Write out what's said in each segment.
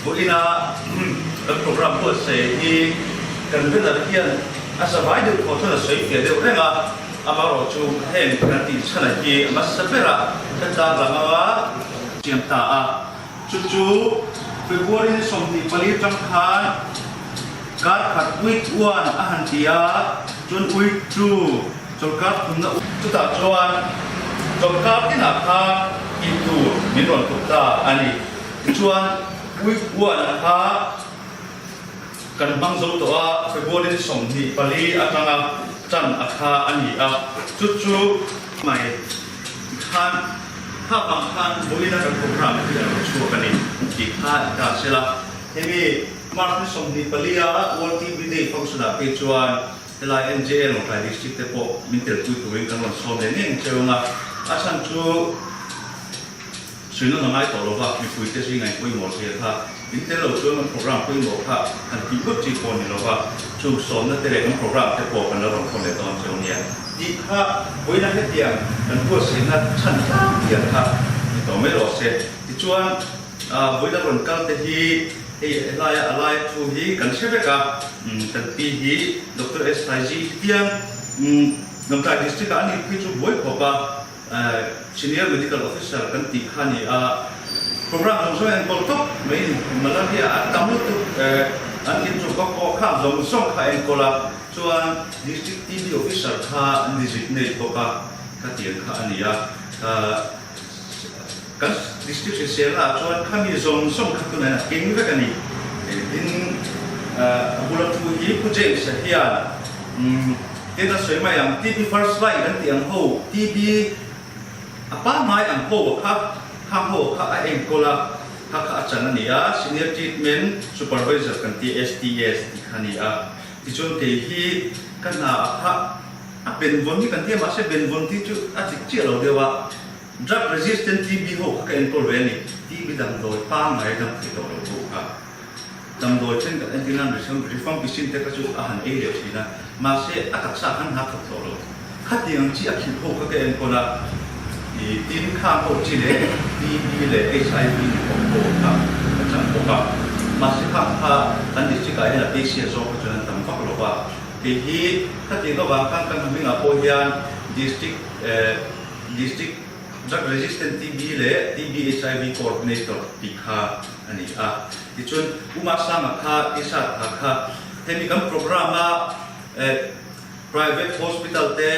Vawiina kan program buatsaih hi kan banner hian a zavai deuh thaw chuan a sawi fiah deuh reng a, amaherawhchu heng kan tih chhan hi a hmasa ber a, ka tarlang anga siam ta a. Chu chu February ni 24 tang khan kar khat week one a han ti a, chuan week two chawlhkar thumna chutah chuan chawlhkar tinah khan tih tur min rawn tuk ta a ni. Tichuan week one a kha kan hmang zo tawh a, February ni 24 atanga tan a kha a ni a, chu chu mai khan Kha vang khan vawiina kan program hi a lo chhuak a ni tih kha i ta se la. Hemi March ni 24 a World TB Day function ah phei chuan helai NJA Lawngtlai District te pawh min telpui turin kan rawn sawm leh ngei cheu ang a. A chhan chu suihnawn a ngai tawh lova mipui te zingah in pawimawh zia kha in tel lo chuan kan program pawimawh kha han tih ngawt chi pawh a ni lova, chung sawmna te leh kan program te pawh kan lo rawn thawn leh dawn cheu nia. Tih kha vawiina hetiang kan buatsaihna chhan tlang hian kha ni tawh mai rawh se. Tichuan vawiina rawn kal te hi hei helaia a laia thu hi kan hre vek a, kan pi hi Doctor S. Thaiji hetiang Lawngtlai District ah a nih phei chu buai khawp a, Senior Medical Officer kan tih kha a ni a, program zawng zawng enkawl tawp mai ni. Malaria a tam lutuk an inchawk a pawh kha zawng zawng kha a enkawl a. Chuan District TB Officer kha an designate bawk a, khatiang kha a ni a. Kan District hriselna ah chuan khami zawng zawng kha tunah hian a keng vek a ni. Tin, a bula thu hi Pu James-a hian tin a sawi mai ang, TB first line kan tih ang ho, TB a pangngai ang ho kha, khang ho kha a enkawl a, kha kha a chan a ni a, Senior Treatment Supervisor kan tih STS tih kha a ni a. Tichuan kei hi ka hna a kha a benvawn hi kan ti a, mahse benvawn tih chu a dik chiah lo deuh a, drug resistant TB ho kha ka enkawl ve a ni, TB damdawi pangngai dam thei tawh lo ho kha damdawi thenkhat entir nan rifampicin te kha chu a han ei leh thin a, mahse a taksa khan hna thawk tawh lo. Khatiang chi a khilh ho kha ka enkawl a, i tin khang ho chi leh TB leh HIV ni awm ho kha ka chang bawk a. Mahse khang kha kan district ah hian a patient zawk kha chuan an tam vak lo va. Kei hi khatiang avang khan kan hamingah pawh hian district district drug resistant TB leh TB HIV coordinator tih kha a ni a. Tichuan U Masanga kha T-shirt ha kha hemi kan programme a Private hospital te,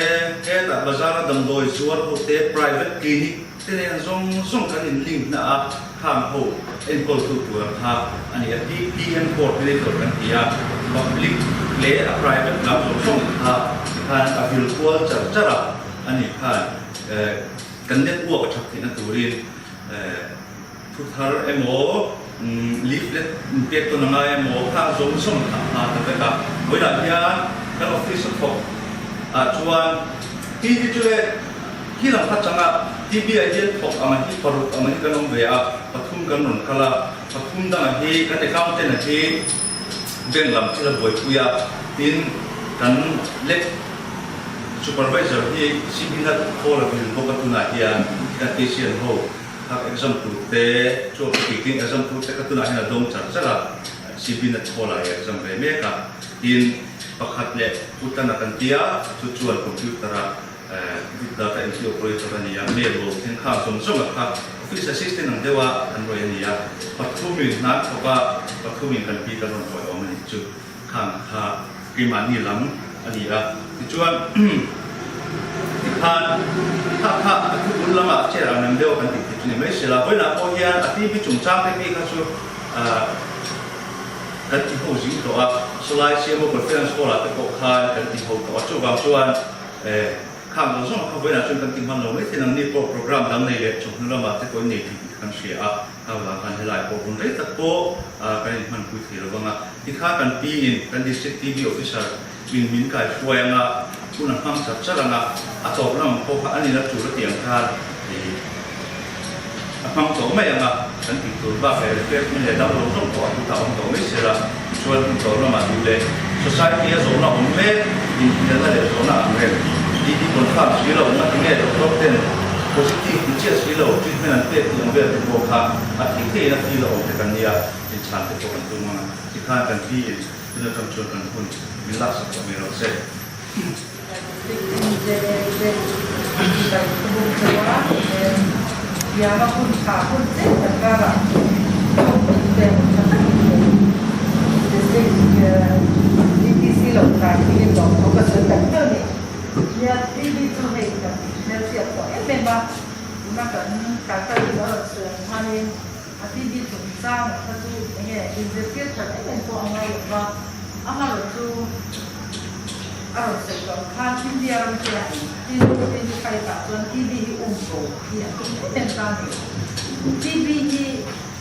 hetah bazar a damdawi zuar ho te, private clinic te nen zawng zawng kan in link na a, khang ho enkawl tu tur ang kha a ni a, PPM coordinator kan ti a, public leh a private lam zawng zawng in kha tikhan a vil kual char char a, a ni khan kan network a that theihna turin thu thar emaw. Leaflet pek tawn a ngai emaw khang zawng zawng kha a hma ta vek a. Vawilah hian kan office a thawk ah chuan TB chu le khi lam kha changa TB ah hian thawk ang a hi paruk ang a hi kan awm ve a, pathum kan rawn kal a, pathum dang a hi kan accountant a hi bank lam thil a buaipui a, tin kan lab supervisor hi CB nat khawl a vil bawk a tunah hian kan patient ho. Thak exam tur te chu a puti tling exam tur te kha tunah hian a dawng char char a, CB na chhawla i exam ve mek a, tin pakhat leh Putana kan tia chu chuan computer a big data entry operator a ni a, mail bo thleng khang zawng zawng a kha office assistant ang deuha kan rawi a ni a, pathumin hna an thawk a, pathumin kan pi kan rawn hawi awm a nih chu. Khang kha keimahni lam a ni a, tichuan tikhan kha kha a thu bul lamah chair ang reng deuh kan tih theih chu ni mai sela, vawiinah pawh hian a TV chungchang te phei kha chu kan ti ho zing tawh a, sawlai CMO conference hall ah te pawh khan kan ti ho tawh a, chuvang chuan khang zawng zawng kha vawiinah chuan kan ti hman lo mai thei nangni pawh program dang nei leh chawhnu lamah te pawh in nei thei tih kan hria a. Hau vang khan helai pawh hun rei tak pawh kan inhmanpui thei lo vang a, tikha kan pi in kan District TB Officer in min kai hruai ang a, hun a hmang char char ang a, a tawp lam ang pawh kha an in a tul a tih ang khan a hmang tawh mai ang a, kan tih tur bak leh refreshment leh dang lo zawng pawh a hutah awm tawh mai sela, tichuan hun tawp lamah duh leh Society a zawhna awm mek inhnialna leh zawhna ang reng TB confirm si lo ngatinge doctor ten Positive ti chiah si lo, treatment an pek tih ang vel te pawh kha a thei theiin a feel a awm te kan nia, inchhan te pawh kan tum ang a, tikhan kan pi in tun atang chuan kan hun min laksak tawh mai rawh se. Hmelhriat tawh em em a, tuna kan Tata in a rawn sawi ang khanin a TV chungchang ah kha chu eng nge inzirtir that em em pawh a ngai lo va, amaherawh chu a rawn sawi tawh ang khan India ram hian 2025 ah chuan TV hi um bo hi an tum em em ta a ni. TV hi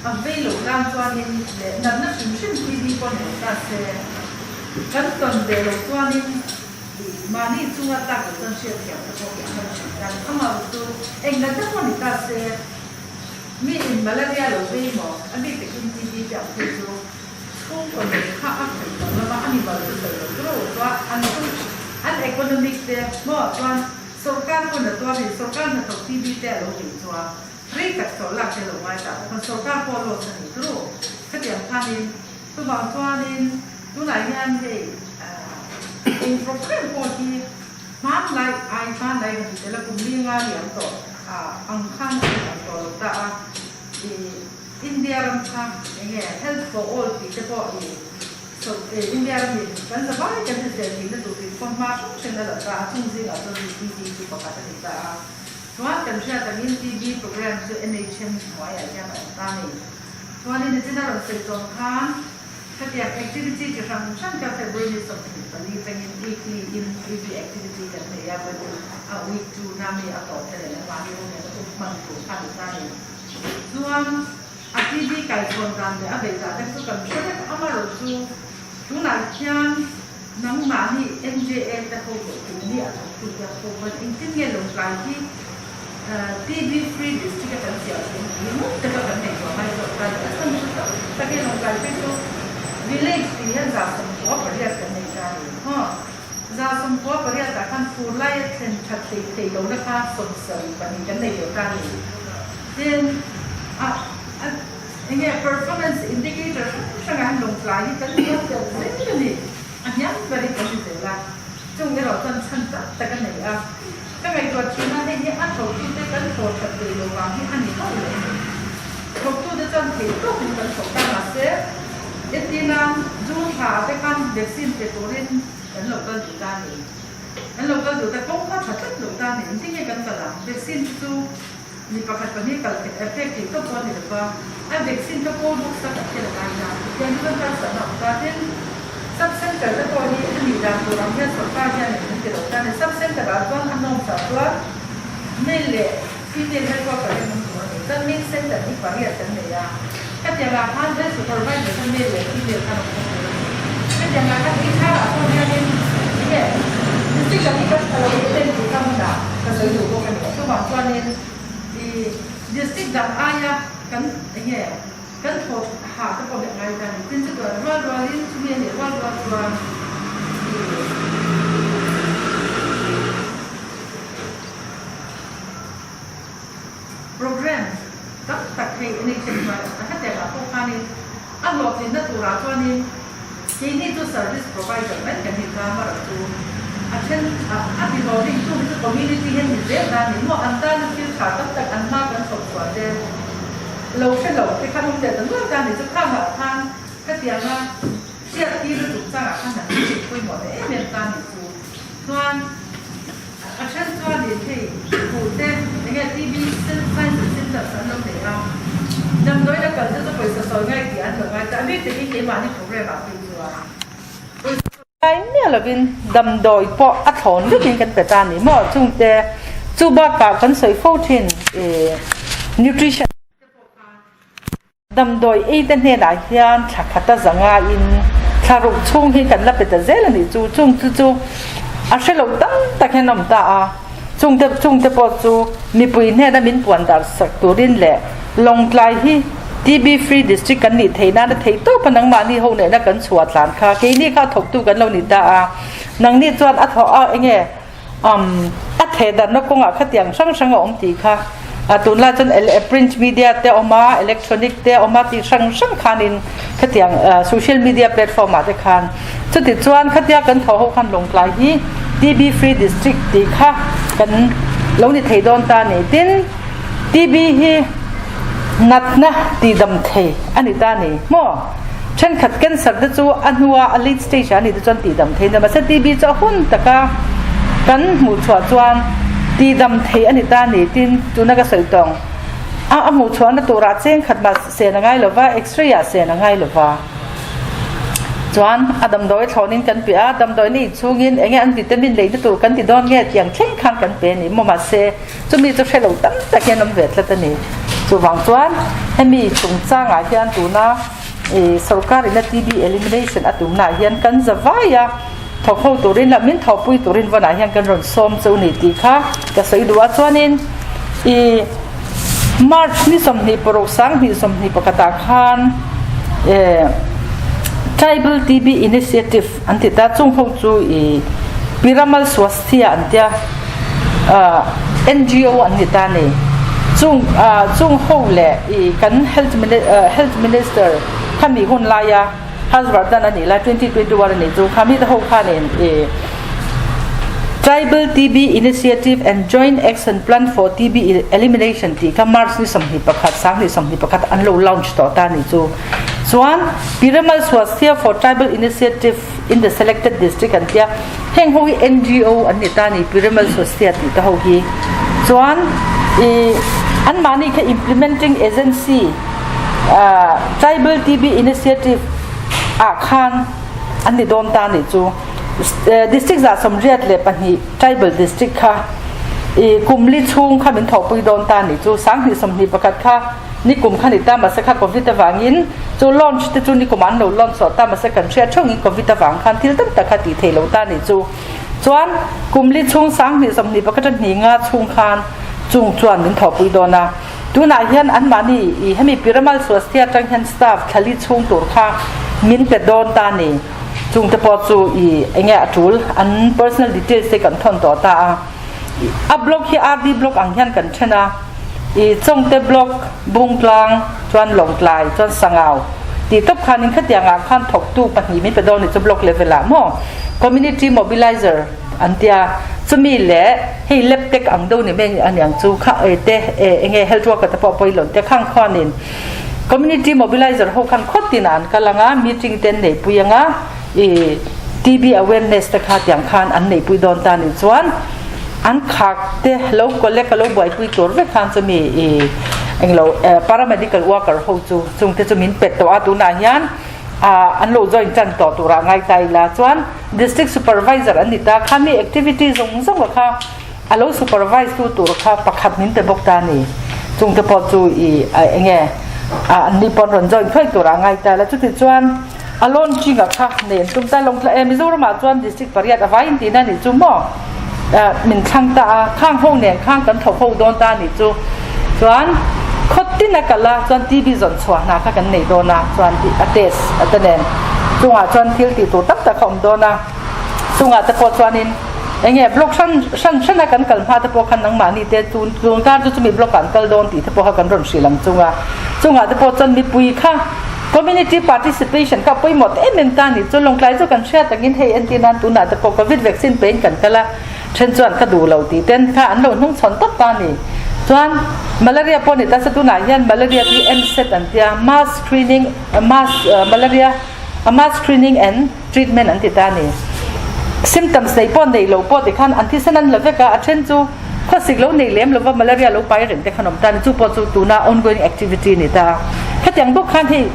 a vei loh tan chuanin leh natna hrim hrim TV pawh ni lo ta se kan tawn ve loh chuanin Mahni chunga tlak loh chuan hriat thiam te pawh hi a hman thin ta. Amah chu eng natna pawh ni ta se, mi in malaria lo vei maw, a bik takin TB te ang phei chu chhungkaw nei kha a khawih tawh lova, a mimal chu sawi lo chu chuan an chu an economic te maw chuan sawrkar pawn a tuarin sawrkar hnathawk TB te a lo vei chuan rei tak chawlh lak te lo ngai ta bawk a, sawrkar pawh loss a ni turu. Khatiang khanin chuvang chuanin Tunah hian hei eng programme pawh hi hmanlai ai hmanlai han ti tel a kum li nga liam tawh ang khan a ni ang tawh lo ta a, ih India ram kha eng nge health for all tih te pawh ih so India ram in kan zavai kan hrisel tihna tur tih pawh hma hrang hrang a la ta a, chung zingah chuan hei TB chu pakhat a ni ta a. Chuan kan hriat angin TB programme chu NHM hnuaiah hian a awm ta a ni. Chuanin nichina rawn sawi tawng khan Khatiang activity chi hrang hrang kha February ni 24 tangin weekly in weekly activity kan nei a, vawiin a week two na mi a tawp te leh mahni ho nen a um hman tur kha ni ta ni. Chuan a TB kaichhawn dan leh a beih dan te chu kan hre vek a, amaherawh chu tunah hian nangmahni NJA te ho leh keini a thawktu te ho pawn engtin nge Lawngtlai hi TB free district a kan siam thei ang tih ngawt te kha kan ngaihtuah ngai zawk ta ni. A chhan chu tak tak hi Lawngtlai phei chu village tih hian 98 kan nei ta ni. Haw, 98 ah khan fur lai a thlen that thei thei lo na kha 72 kan nei lo ta ni. Tin, a a eng nge performance indicator hrang hrangah hian Lawngtlai hi kan hniam tel zel a ni. A hniam ber hi kan ni zel a, chung erawh chuan chhan tak tak a nei a. Ka ngaihtuah thin a, hei hi a thawktute kan thawh that thei lo vang hi a ni hauh lo a ni. Thawktute chuan theih tawkin kan thawk ta mahse, entirna June thla ah te khan vaccine pe turin kan lo kal duh ta a ni. Kan lo kal duh ta, kawng kha tha tlat lo ta a ni. Engtin nge kan kal ang? Vaccine chu chu mi pakhat pahnih kal theih a pek theih tawp pawh a ni lo va, a vaccine kha call box a kan thlen a ngai ta. Tiang hi chuan harsatna a awm ta. Tin, Sub center te pawh hi a nih dan tur ang hian sorkar hian in ti lo ta a ni. Sub center ah chuan a hnawm sa chuan male leh female health worker hi an awm tur a ni. Chuan main center hi pariat kan nei a. Khatiang ah khan health supervisor kha male leh female khan awm bawk tur a ni. Khatiang ah khan HR ah pawh hianin enge district lam hi kan tha lo em tih kha hmunah ka sawi duh bawk a ni. Chuvang chuanin i district dang aia kan enge kan thawh hah te pawh hi a ngai ta a ni. Tin chutiang rual rualin chumi a nih rual rual chuan i. Programme tam tak hei a nei chen chuan a hetiangah pawh khanin a hlawhtlinna turah chuanin keini chu service provider mai kan ni ta amarawh chu a then a ti hlawhling tu hi chu community hian ni zel dan ni maw an tana thil tha tam tak an hma kan chhawp chhuah te lo hre lo te khan awm leh ta nual ta ni chu khangah khan khatianga hriat tir lutuk changah khan an thil pawimawh leh em em ta ni chu chuan A then chuanin hei huh te enge TB signs and symptoms an lo nei a, damdawiin a kal te chu pawisa sawi ngai tih an lo ngai ta. A bik takin keimahni program ah phei chuan pawisa sawi ngai miah lovin damdawi pawh a thlawn vekin kan pe ta a ni maw? Chungte chu bakah kan sawi fo thin nutrition te pawh kha Damdawi ei te hnenah hian thla khata zangaiin thla ruk chhung hi kan la pe ta zel a nih chu. Chung chu chu a hre lo tam tak hian a awm ta a, chung te chung te pawh chu mipui hnena min puan dar sak turin leh Lawngtlai hi TB free district kan nih theih nana theih tawp a nangmahni ho nena kan chhuah tlan kha keini kha thawktu kan lo ni ta a, nangni chuan a thawh a enge Um, a thehdarhna kawngah khatiang hrang hrang a awm tih kha a tunlai chuan print media te a awm a, electronic te a awm a tih hrang hrang khanin khatiang social media platform ah te khan chuti chuan khatia kan tho ho khan Lawngtlai hi TB free district tih kha kan lo ni thei dawn ta a ni. Tin, TB hi natna tihdam thei a ni ta a ni maw? Thenkhat cancer te chu a hnua a late stage ah a nih te chuan tihdam thei a ni mahse TB chu a hun taka kan hmuh chhuah chuan tihdam thei a ni ta a ni tin tuna ka sawi tawng a a hmuh chhuahna turah chengkhat mah sen a ngai lova x-ray ah sen a ngai lova chuan a damdawi thlawnin kan pe a damdawi na inchhungin enge an vitamin leina tur kan ti dawn nge tiang thleng khan kan pe a ni maw mahse Chumi chu hre lo tam tak hian awm ve tlat a ni. Chuvang chuan hemi chungchangah hian tuna ih sorkar ina TB elimination a tumnaah hian kan za vai a, thawk ho turin lah min thawhpui turin vawnah hian kan rawn sawm chu ni tih kha ka sawi duh a. Chuanin ih March ni 26 2021ah khan eh Tribal TB Initiative an ti ta, chung ho chu ih Piramal Swasthya an tia. NGO an ni ta ni. Chung chung ho leh i kan health health minister khami hun laia Harshvardhan a nih lai 2021 a nih chu khami te ho khanin i Tribal TB Initiative and Joint Action Plan for TB Elimination tih kha March ni 21 2021 an lo launch tawh ta ni chu. Chuan Piramal Swasthya for Tribal Initiative in the selected district an tia heng ho hi NGO an ni ta ni Piramal Swasthya tih te ho hi chuan i an mahni kha implementing agency ah tribal TB initiative ah khan an ni dawn ta ni chu district 122 tribal district kha i kumli chhung kha min thawhpui dawn ta ni chu 2021 kha Nikum kha ni ta mahse kha Covid avangin chu launch te chu nikum an lo launch tawh ta mahse kan hriat theuh in Covid avang khan thil tam tak kha tih theih lo ta ni chu. Chuan kum li chhung 2021 atang hnih nga chhung khan chung chuan min thawhpui dawn a. Tunah hian anmahni i hemi Piramal Swasthya atang hian staff thla li chhung tur kha min pe dawn ta ni. Chung te pawh chu i enge a tul an personal details te kan thawn tawh ta a. A block hi RD block ang hian kan then a. I Chawngte block, Bungtlang, chuan Lawngtlai, chuan Sangau tih tawp khanin khatiangah khan thawktu pahnih min pe dawn ni chu block level ah maw community mobilizer an tia chumi leh hei lab tech ang deuh ni mai aniang chu kha e te e enge health worker te pawh pawilawm te khang khuanin community mobilizer ho khan khawt tinah an kal anga meeting te an neihpui anga i TB awareness te kha tiang khan an neihpui dawn ta ni chuan an khak te lo collect a lo buaipui tur vek khan chu mi i englo paramedical worker ho chu chung te chu min pet tawh a tunah hian an lo join tan tawh turah ngai ta ila chuan district supervisor an ni ta kha mi activity zawng zawng a kha a lo supervise tu tur kha pakhat min pe bawk ta a ni chung te pawh chu i enge. An ni pawn rawn join thuai tur a ngai ta la. Chutichuan a launching a kha nei an tum ta Lawngtlai eh Mizoram ah chuan district pariat a vai in tihna nih chu maw min thlang ta a, khang ho nen khan kan thawk ho dawn ta nih chu. Chuan khaw tin a kal a chuan TB zawn chhuah hna kha kan nei dawn a chuan a test a te nen chungah chuan thil tih tur tam tak a awm dawn a. Chungah te pawh chuanin eng nge block hran hran hrana kan kal hma te pawh khan nangmahni te tun tun kar chu chumi block ah an kal dawn tih te pawh kha kan rawn hrilh ang chung a. Chungah te pawh chuan mipui kha community participation kha pawimawh ta em em ta a ni. Chu Lawngtlai chu kan hriat angin hei entir nan tunah te pawh covid vaccine pein kan kal a, then chuan ka duh lo tih ten kha an lo hnung chhawn tawp ta a ni. Chuan malaria pawh ni ta se tunah hian malaria hi MSET an tia mass screening mass malaria mass screening and treatment an ti ta a ni. Symptoms nei pawh nei lo pawh tikhan an thisen an la vek a, a then chu khawsik lo nei lem lova malaria lo pai reng te khan awm ta a ni. Chu pawh chu tuna ongoing activity a ni ta a. Hetiang bawk khan hei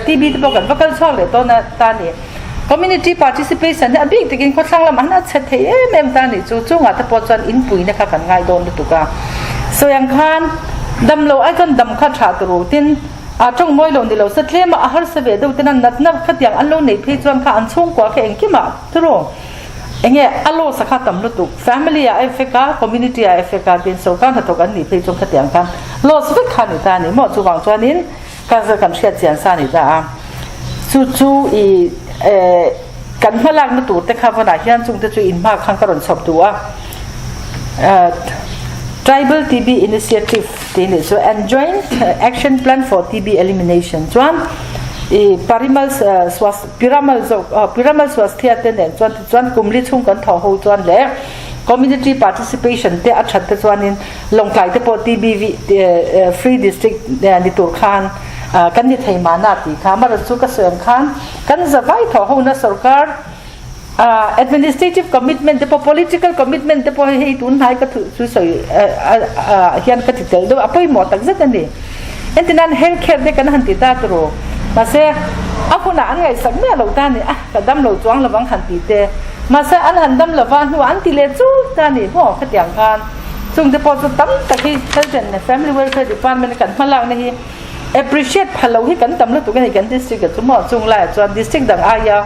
TB te pawh kan va kal chhuak leh dawn a ta a ni. Community participation hi a bik takin khawthlang lamah han a chhe thei em em ta a nih chu. Chungah te pawh chuan inpuina kha kan ngai dawn lutuk a. Sawi ang khan damlo ai chuan dam kha tha tur u tin, A tawng mawi lo ni lo se tlem a, a harsa ve deuh ten a natna khatiang an lo neih phei chuan kha an chhungkua kha engkimah turu enge a loss a kha tam lutuk family ah a effect a, community ah a effect a tin sorkar hnathawk an nih phei chuan khatiang khan loss vek kha a ni ta a ni maw chuvang chuanin ka kan hriat chian sa a ni ta a chu chu i kan hmalakna tur te kha vawnah hian chungte chu inhma khan ka rawn chhawp duh a Tribal TB Initiative tih nih chu and Joint Action Plan for TB Elimination chuan i Parimal Swas Piramal zawk Piramal Swasthya te nen chuan tichuan kum li chhung kan thawh ho chuan leh community participation te a that te chuanin Lawngtlai te pawh TB free district ni tur khan kan ni thei mahna tih kha amaherawhchu chu ka sawi ang khan kan zavai thawh hona sorkar Administrative commitment te pawh political commitment te pawh hei hei tun hnai ka thu chu sawi hian ka ti tel deuh a pawimawh tak zet a ni. Entirnan health care te kan han ti ta turu mahse a hunah an ngaihsak miah lo ta a ni a ka dam lo chuang lovang han ti te mahse an han dam lova hnuah an ti leh chul ta a ni maw khatiang khan chung te pawh chu tam tak hi health and family welfare department kan hmalakna hi Appreciate pha lo hi kan tam lutuk a ni kan district ah chu maw chung laiah chuan district dang aia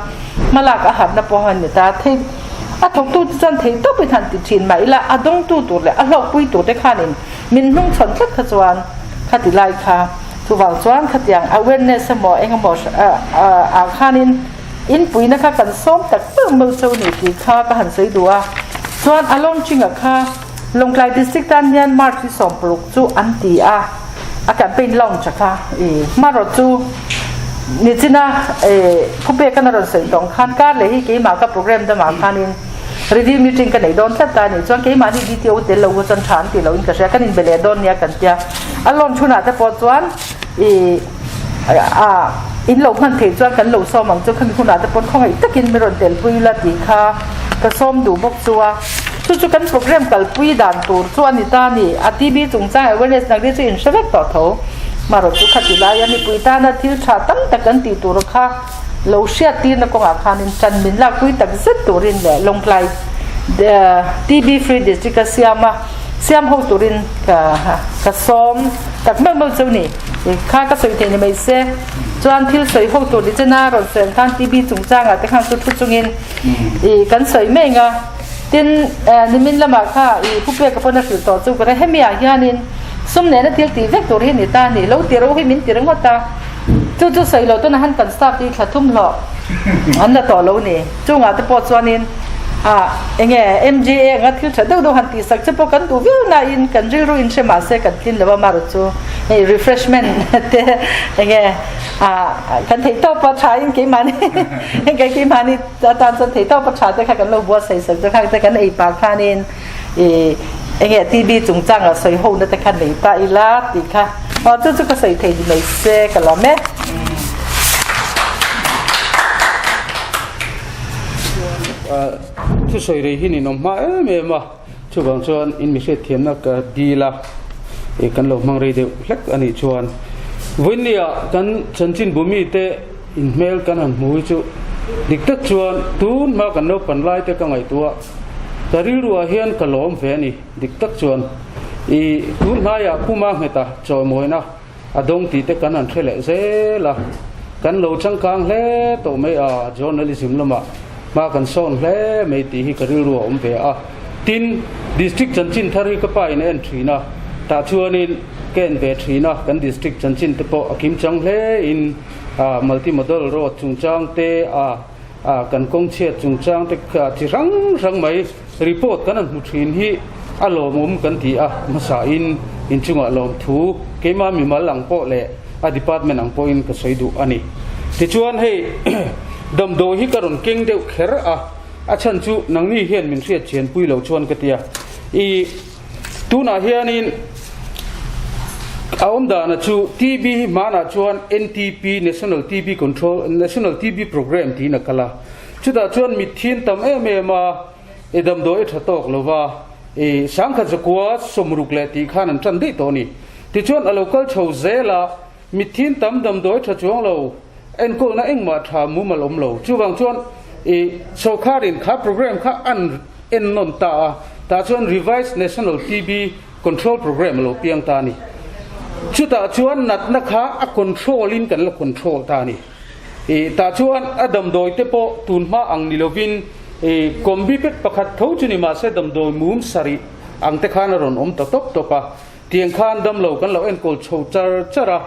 hmalak a harna pawh a ni ta thei a thawktu te chuan thei tawpin han ti thin mah ila a dawngtu tur leh a hlawkpui tur te khanin min hnung chhawn tlat kha chuan khati lai kha chuvang chuan khatiang awareness emaw engemaw ah khanin inpuina kha kan sawm tak tak meuh cheu ni tih kha ka han sawi duh a chuan a launching ah kha Lawngtlai District tan hian March ni 16 chu an ti a, a campaign launch a kha i hmarawt chu nichina thupek an a rawn sawi tawng khan kar leh hi keimah ka program damah khanin review meeting ka nei dawn tlat a nih chuan keimahni DTO tel lo chuan tha an tih loin ka hria kan inbe leh dawn nia kan tia a launch hunah te pawh chuan i a in lo hman theih chuan kan lo sawm ang chu khami hunah te pawn khawngaih takin mi rawn telpui ila tih kha ka sawm duh bawk chu a. Chu chu kan program kalpui dan tur chu a ni ta a ni. A TB chungchang awareness nang te chu in hre vek tawh tho. Marawh chu khati laia mipui tana thil tha tam tak kan tih tur kha lo hriat tirna kawngah khanin tan min lakpui tak zet turin leh Lawngtlai TB Free District a siam a, siam ho turin ka sawm tak meuh meuh chu ni. Kha ka sawi thei ni mai se. Chuan thil sawi ho tur ni chena rawn sawi ang khan TB chungchangah te khan chu thu chungin kan sawi mai ang a. Tin, nimin lamah kha i pupek a pawn a hrilh tawh chu ka ring. Hemi ah hianin sum nena thil tih vek tur hi a ni ta a ni. Lo ti ro hi min ti ringawt a. Chu chu sawi lo tuna han kan staff te hi thla thum hlawh an la tawh lo ni. Chungah te pawh chuanin ah enge MJA anga thil tha deuh deuh han tih sak che pawh kan duh viau nain kan rilru in hre mah se kan tlin lo a marawh chu hei refreshment te enge ah kan theih tawp a tha in keimahni keimahni Atan chuan thei tawp a tha te kha kan lo buatsaih sak te kha te kan ei pah khanin i enge TB chungchang ah sawi ho na te kha nei ta ila tih kha aw chu chu ka sawi thei ni mai se ka lawm e. Thusawi rei hi ninawm hma em em a, chuvang chuan in mi hriatthiamna ka dil a, kan lo hmang rei deuh hlek a nih chuan vawinia kan chanchin bumi te In hmel kan han hmu hi chu dik tak chuan tun hma kan naupan lai te ka ngaihtuah ka rilruah hian ka lawm ve a ni. Dik tak chuan i tun hnaiah puma ngheta chawimawina a dawng tih te kan han hre leh zel a, kan lo changkang hle tawh mai a, journalism lamah hma kan sawn hle mai tih hi ka rilru a awm ve a. Tin, district chanchin thar hi ka pa in a en thin a, tah chuanin ka en ve thin a, kan district chanchin te pawh a kim chang hle in multi modal road chungchang te a kan kawng chhiat chungchang te chi hrang hrang mai report kan han hmu thin hi a lawmawm kan ti a, hmasa in inchungah lawmthu keimah mimal ang pawh leh a department ang pawhin ka sawi duh a ni. Tichuan hei damdawi hi ka rawn keng deuh kher a, a chhan chu nangni hian min hriat chian pui lo chuan ka ti a, i tunah hianin a awm dana chu TB hi hmanah chuan NTP National TB Control National TB Programme tiin a kal a, chutah chuan mitthi an tam em em a, i damdawi a tha tawk lo va, i sangkhat zakua sawmruk leh tih khan an tan daih tawh a ni. Tichuan a lo kal chho zel a, mitthi an tam damdawi tha chuang lo, enkawlna engmah tha mumal awm lo. Chuvang chuan i sawrkharin kha programme kha an en nawn ta a, tah chuan Revised National TB Control Programme a lo piang ta a ni. Chutah chuan natna kha a control in kan la control ta a ni. I tah chuan a damdawi te pawh tun hma ang ni lovin i combi pack pakhat tho chu ni mahse damdawi mum sarih ang te khan a rawn awm ta tawp tawp a. Tiang khan damlo kan lo enkawl chho char char a.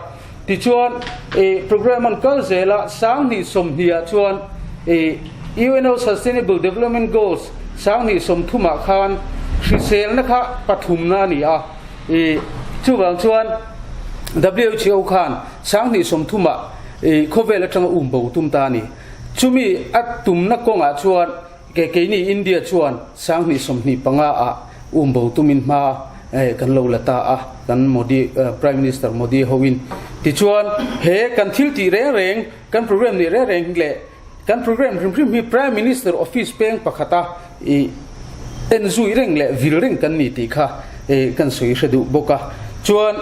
Tichuan i programme an kal zel a, 2020 ah chuan i UNO Sustainable Development Goals 2030 ah khan hriselna kha pathumna a ni a. I chuvang chuan WHO khan 2030 ah i khawvel atanga um bo tum ta a ni. Chumi a tumna kawngah chuan ke keini India chuan 2025 ah um bo tumin hma kan lo la ta a, kan Modi Prime Minister Modi hoin. Tichuan he kan thil tih reng reng, kan programme nih reng reng leh kan programme hrim hrim hi Prime Minister office peng pakhata i en zui reng leh vil reng kan ni tih kha kan sawi hre duh bawk a. Chuan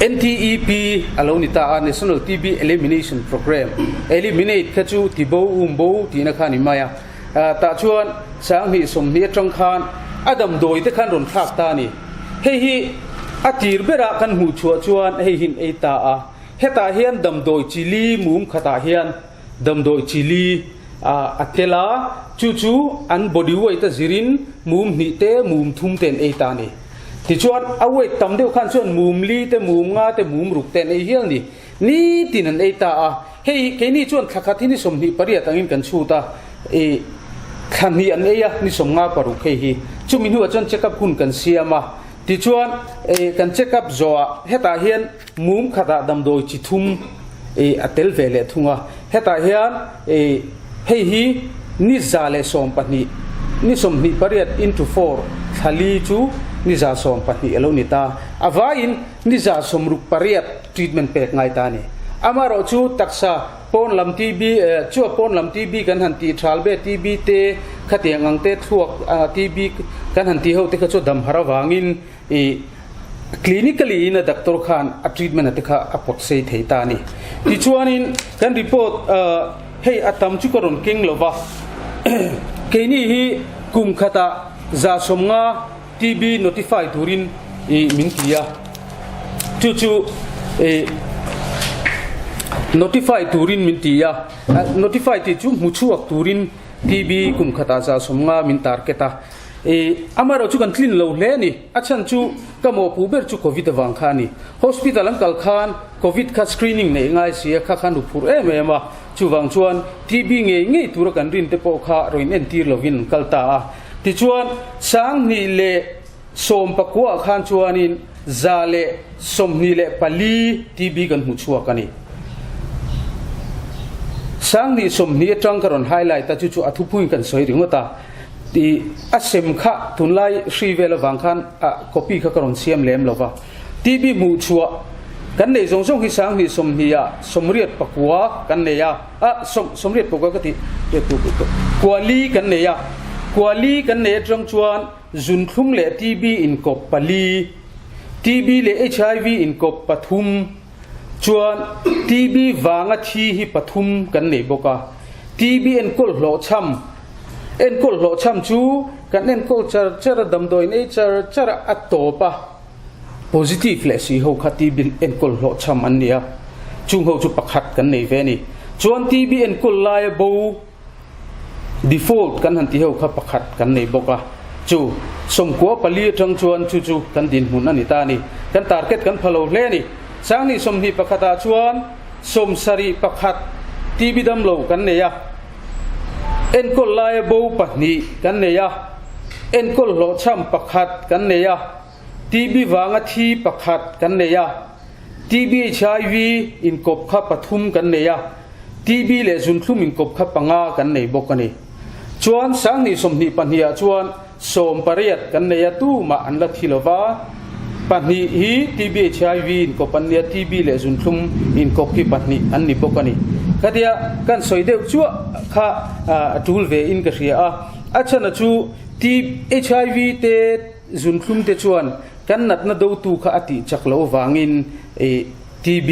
NTEP a lo ni ta a, National TB Elimination Programme, eliminate kha chu ti bo um bo tihna kha a ni mai a. Tah chuan 2020 atang khan a damdawi te khan rawn thlak ta a ni. Hei hi a tir berah kan hmuh chhuah chuan hei hi an ei ta a. Hetah hian damdawi chili mum khatah hian damdawi chili a tel a, chu chu an body weight a zirin mum hnih te mum thum te an ei ta a ni. Tichuan a weight tam deuh khan chuan mum li te mum nga te mum ruk te an ei hial a ni. Nitin an ei ta a, hei keini chuan thla khat hi ni 28 angin kan chhut a, i thla hnih an ei a, ni 56 hei hi. Chumi hnuah chuan check up hun kan siam a, tichuan kan check up zawhah hetah hian mum khatah damdawi chi thum a tel ve leh thung a, hetah hian hei hi ni 112, ni 28 into four thla li chu ni 112 a lo ni ta. A vaiin ni 168 treatment pek ngai ta a ni. Amaherawh chu taksa pawn lam TB chua pawn lam TB kan han tih thal be TB te khatiang ang te thluak TB kan han tih ho te kha chu dam har avangin i clinically in a doctor khan a treatment a te kha a pawt sei thei ta a ni. Tichuanin kan report hei a tam chu ka rawn keng lova keini hi kum khatah 150 TB notify turin i min ti a, chu chu i notify turin min ti a, notify tih chu hmu chhuak turin TB kum khatah 150 min target a. I amaherawh chu kan tlin lo hle a ni. A chhan chu ka mawhpuh ber chu Covid avang kha a ni. Hospital an kal khan Covid kha screening neih ngai si a, kha khan ruphurh em em a. Chuvang chuan TB ngei ngei tura kan rin te pawh kha rawn entir lovin an kal ta a. Tichuan 2019 ah khan chuanin 124 TB kan hmu chhuak a ni. 2020 atang ka rawn highlight a, chu chu a thupuiin kan sawi ringawt a. Tih a sem kha tunlai hri vel avang khan a copy kha ka rawn siam lem lo va. TB hmuh chhuah kan neih zawng zawng hi 2020 ah 89 kan nei a, a 89 ka tih kuali kan nei a, kuali kan nei atang chuan zunthlum leh TB inkawp pali, TB leh HIV inkawp pathum, Chuan TB vanga thi hi pathum kan nei bawk a, TB enkawl hlawhchham, enkawl hlawhchham chu kan enkawl char char a, damdawiin ei char char a, a tawp a. Positive leh si ho kha TB enkawl hlawhchham an ni a, chung ho chu pakhat kan nei ve a ni. Chuan TB enkawl laia bo default kan han ti ho kha pakhat kan nei bawk a, chu 94 atang chuan chu chu kan dinhmun a ni ta a ni. Kan target kan pha lo hle a ni. Sanghnih 21 ah chuan 71 TB damlo kan nei a, enkawl laia bo pahnih kan nei a, enkawl hlawhchham pakhat kan nei a, TB vanga thi pakhat kan nei a, TB HIV inkawp kha pathum kan nei a, TB leh zunthlum inkawp kha panga kan nei bawk a ni. Chuan sanghnih 22 ah chuan 18 kan nei a, tumah an la thi lo va, pahnih hi TB HIV inkawp an ni a, TB leh zunthlum inkawp hi pahnih an ni bawk a ni. Khatia kan sawi deuh chuah kha a tul ve in ka hria a, a chhan a chu TB HIV te, Zunthlum te chuan kan natna dotu kha a tih chak loh vangin TB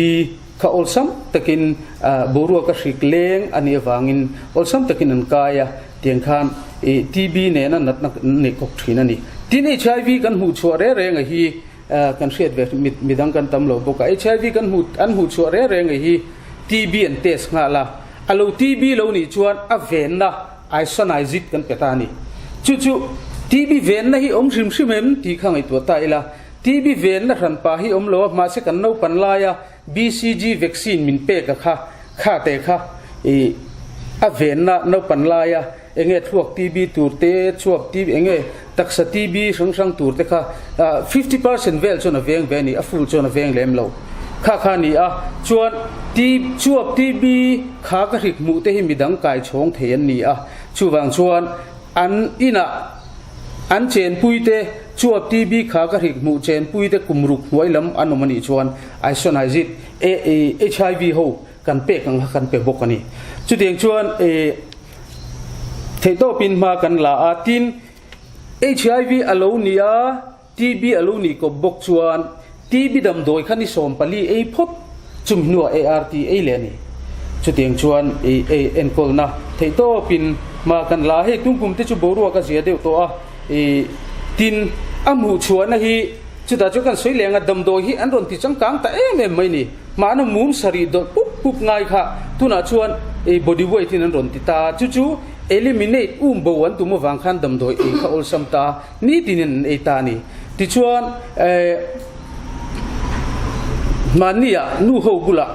kha awlsam takin boruak a hrik leng a nih avangin awlsam takin an kai a, tiang khan TB nena natna an nei kawp thin a ni. Tin, HIV kan hmuh chhuah reng reng a hi kan hriat ve midang kan tam lo bawk a, HIV kan hmuh an hmuh chhuah reng reng a hi TB an test nghal a, a lo TB lo nih chuan a venna Isoniazid kan pe ta a ni. Chu chu TB venna hi awm hrim hrim em tih kha ngaihtuah ta ila. TB venna hranpa hi awm lo a, mahse kan naupan laia BCG vaccine min pek a kha, kha te kha i a venna naupan laia enge thluak TB tur te, chuap TB enge taksa TB hrang hrang tur te kha 50% vel chuan a veng ve a ni, a full chuan a veng lem lo. Kha kha a ni a, chuan chuap TB kha ka hrik hmuh te hi midang kai chhawng thei an ni a, chuvang chuan an inah an chenpui te chuap TB kha ka hrik hmuh chenpui te kum ruk hnuai lam an awm a nih chuan isoniazid HIV ho kan pek ang kha kan pe bawk a ni. Chutiang chuan theihtawpin hma kan la a, tin HIV a lo ni a, TB a lo nih kawp bawk chuan TB damdawi kha ni 14 ei phawt chumi hnuah ART ei leh a ni. Chutiang chuan i ei enkawlna theih tawpin hma kan la a, hei tungkum te chu boruak a zia deuh tawh a, i tin a hmuh chhuahna hi chutah chuan kan sawi leng a, damdawi hi an rawn ti changkang ta em em mai ni. Mahna mum sarih dawlh pup pup ngai kha tunah chuan i body weight in an rawn ti ta, chu chu eliminate um bo an tum avang khan damdawi ei kha awlsam ta. Nitin in an ei ta a ni. Tichuan, hmanni-ah nu ho bulah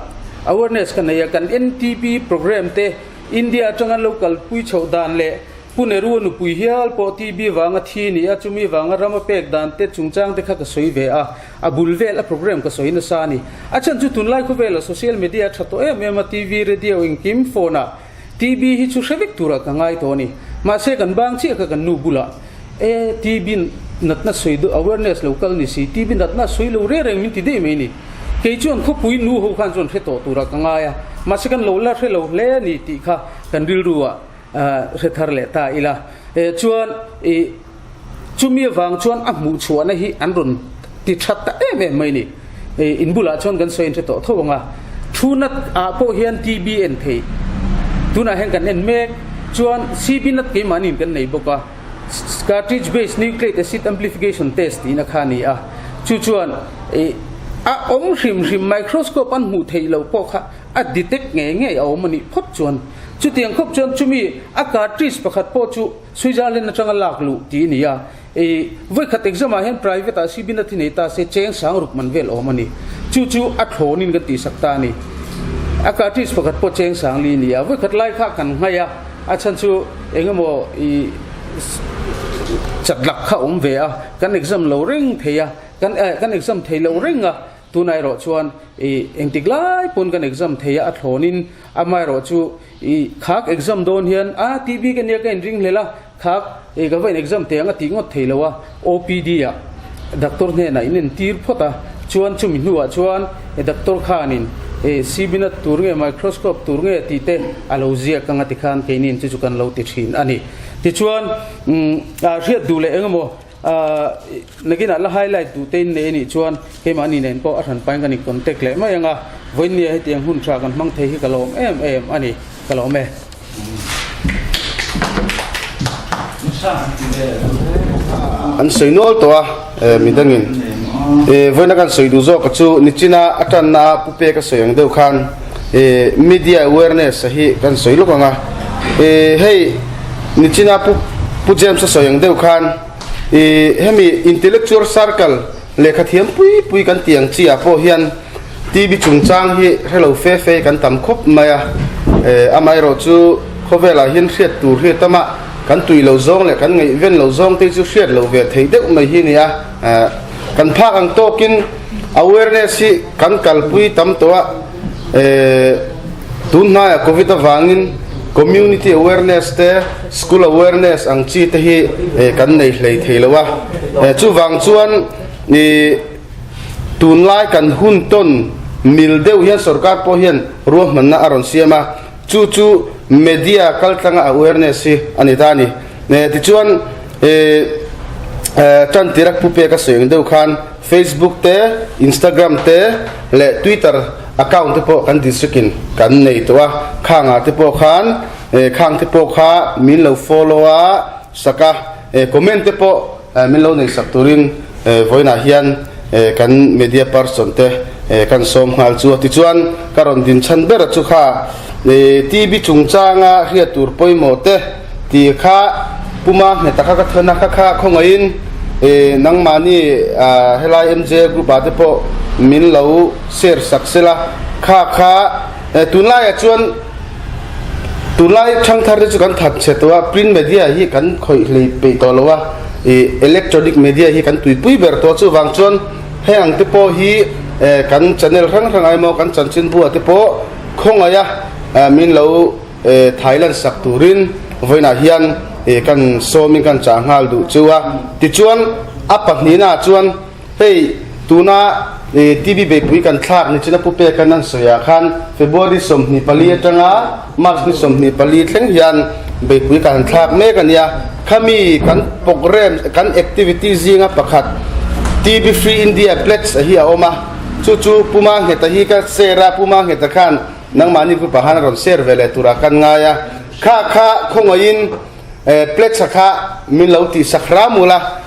awareness ka nei a, kan NTP programme te India atanga lo kalpui chhoh dan leh Pu Nehru-a nupui hial pawh TB vanga thi ni a, chumi vanga ram a pek dan te chungchang te kha ka sawi ve a, a bul vel a programme ka sawi nasa a ni. A chhan chu tunlai khawvela social media a tha tawh em em a, TV, radio engkim phone-ah TB hi chu hre vek turah ka ngai tawh a ni. Mahse kan bang chiah kha kan nu bulah e TB natna sawi duh awareness lo kal ni si, TB natna a sawi lo reng reng min ti daih mai ni. Kei chuan khawpui nu ho khan chuan hre tawh turah ka ngai a, mahse kan lo la hre lo hle a ni tih kha kan rilru ah hre thar leh ta ila. Chuan i chumi avang chuan a hmuh chhuahna hi an rawn ti that ta em em mai ni. In bulah chuan kan sawi in hre tawh tho ang a, thu nat ah pawh hian TB en thei tunah hian kan en mek chuan CB nat keimahni in kan nei bawk a, cartridge based nucleic acid amplification test tihna kha a ni a, chu chuan a awm hrim hrim microscope an hmuh theih loh pawh kha a detect ngei ngei a awm a nih phawt chuan chutiang khawp chuan chumi a cartridge pakhat pawh chu Switzerland atanga lak luh tih a ni a, i vawikhat exam ah hian private ah CB na thi nei ta se cheng sang ruk man vel awm a ni. Chu chu a thlawn in kan tih sak ta a ni. A cartridge pakhat pawh cheng sang li a ni a, vawikhat lai kha kan nghaih a, a chhan chu eng emaw i chat lak kha awm ve a, kan exam lo reng thei a, kan kan exam thei lo reng a, tunah erawh chuan i engtik lai pawn kan exam thei a, a thlawn in amaherawh chu i khak exam dawn hian a TB ka nia ka inring hlel a, Khak i ka va in exam teh ang a tih ngawt thei lo a, OPD ah doctor hnenah in entir phawt a, chuan chumi hnuah chuan e doctor khanin e CBNAT tur nge microscope tur nge tih te a lo ziak ang a ti khan keinin chu chu kan lo ti thin a ni. Tichuan umm hriat duh leh engemaw ah nakinah la highlight duh te in nei a nih chuan keimahni nen pawh a hranpain kan in contact leh mai ang a, vawiinnia hetiang hun tha kan hmang thei hi ka lawm em em a ni, ka lawm e. An sawi nual tawh a, midangin. Vawiina kan sawi duh zawk chu nichina a tanna a pu pek a sawi ang deuh khan media awareness a hi kan sawi lawk ang a. Hei nichina pu pu James a sawi ang deuh khan hemi intellectual circle lehkha thiam pui pui kan tih ang chi ah pawh hian TB chungchang hi hrelo fe fe kan tam khawp mai a. Amaherawh chu khawvelah hian hriat tur hi a tam a, kan tui lo zawng leh kan ngaihven lo zawng te chu hriat loh ve thei deuh mai hi a ni a. Kan phak ang tawkin awareness hi kan kalpui tam tawh a, tun hnaiah covid avangin community awareness te, school awareness ang chi te hi kan nei hlei thei lo a. Chuvang chuan tunlai kan hun tawn mil deuh hian sorkar pawh hian ruahmanna a rawn siam a, chu chu media kaltlanga awareness hi a ni ta a ni. Tichuan tan tira pu peka sawi ang deuh khan Facebook te, Instagram te leh Twitter account te pawh kan district in kan nei tawh a, khangah te pawh khan khang te pawh kha min lo follow a sak a, comment te pawh min lo nei sak turin vawiinah hian kan media person te kan sawm nghal chu a. Tichuan ka rawn din chhan ber chu kha TB chungchanga hriat tur pawimawh te Ti kha Puma ngheta kha ka thawn a, kha kha khawngaihin nangmahni helai MJ group ah te pawh min lo share sak sela, kha kha tunlaiah chuan tunlai thangthar te chu kan that chhe tawh a, print media hi kan khawih hlei peih tawh lo a, electronic media hi kan tuipui ber tawh a, chuvang chuan heng ang te pawh hi kan channel hrang hrang emaw kan chanchinbu ah te pawh khawngaiha min lo Thailand sak turin vawiinah hian kan sawmin kan chah nghal duh chu a. Tichuan a pahnihnaah chuan hei tuna TB beihpui kan thlak ni chin a pu pekan an sawiah khan February 24 atanga March ni 24 thleng hian beihpui kan thlak mek a nia. Khami kan programme kan activity zinga pakhat TB Free India Pledge a hi a awm a. Chu chu Puma Ngheta hi ka share a, Puma Ngheta khan Nangmahni group ah khan a rawn share ve leh turah kan ngai a, kha kha khawngaihin pledge a kha min lo tih sak hram ula,